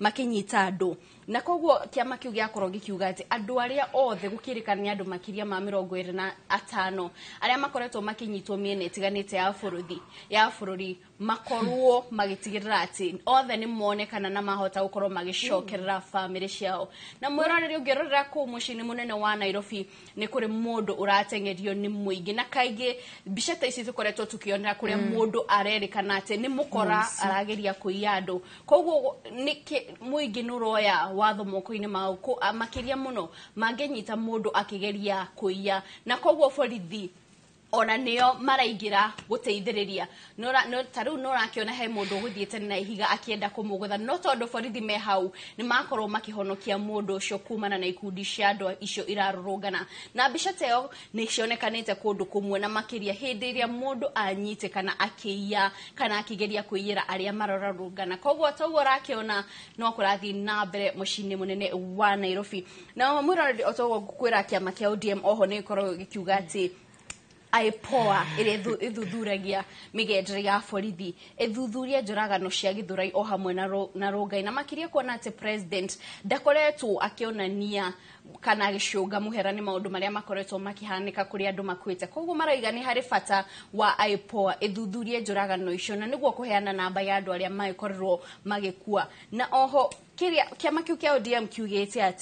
Makĩnyita andũ, na koguo kĩama kĩu gĩakorwo gĩkiuga atĩ andũ arĩa othe gũkĩrĩkana nĩ andũ makĩria ma 25 arĩa makoretwo makĩnyitwo mĩena ĩtiganĩte ya bũrũri makorwo magĩtigĩrĩra atĩ othe nĩ monekana na mahota gũkorwo magĩcokerera bamĩrĩ ciao. Na mwĩroreri, ũngĩrorera kũu mũciĩ-inĩ mũnene wa Nairobi, nĩ kũrĩ mũndũ ũrateng'erio nĩ mũingĩ, na kaingĩ mbica ta ici tũkoretwo tũkĩonera kũrĩa mũndũ arerĩkana atĩ nĩ mũkora arageria kũiya andũ. Koguo nĩkĩ mũingĩ nĩ ũroya watho moko-inĩ mao, makĩria mũno mangĩnyita mũndũ akĩgeria kũiya, na koguo borithi ona nĩo maraingĩra gũteithĩrĩria. Ta rĩu nĩ ũrakĩona he mũndũ ũgũthiĩte na ihiga akĩenda kũmũgũtha, no tondũ borithi me hau nĩ makorwo makĩhonokia mũndũ ũcio kumana na ikundi cia andũ icio irarũrũngana. Na mbica ta ĩyo nĩ cionekanĩte kũndũ kũmwe, na makĩria hĩndĩ ĩrĩa mũndũ anyitĩkana akĩiya kana akĩgeria kũiyĩra arĩa mararũrũngana. Koguo toguo ũrakĩona no kũrathiĩ na mbere mũciĩ-inĩ mũnene wa Nairobi. Na mwĩroreri, o toguo ngũkwĩra, kĩama kĩa ODM oho nĩ gĩkoragwo gĩkiuga atĩ IPOA ĩrĩa ĩthuthuragia mĩgendere ya borithi ĩthuthurie njũragano cia Gĩthũrai o hamwe na Rũngai, na makĩria kuona atĩ president ndakoretwo akĩonania kana agĩcũnga mũhera nĩ maũndũ marĩa makoretwo makĩhanĩka kũrĩa andũ makuĩte. Koguo marauga nĩ harĩ bata wa IPOA ĩthuthurie njũragano icio na nĩguo kũheana namba ya andũ arĩa magĩkorirwo magĩkua. Na oho kĩrĩa kĩama kĩu kĩa ODM kiugĩte atĩ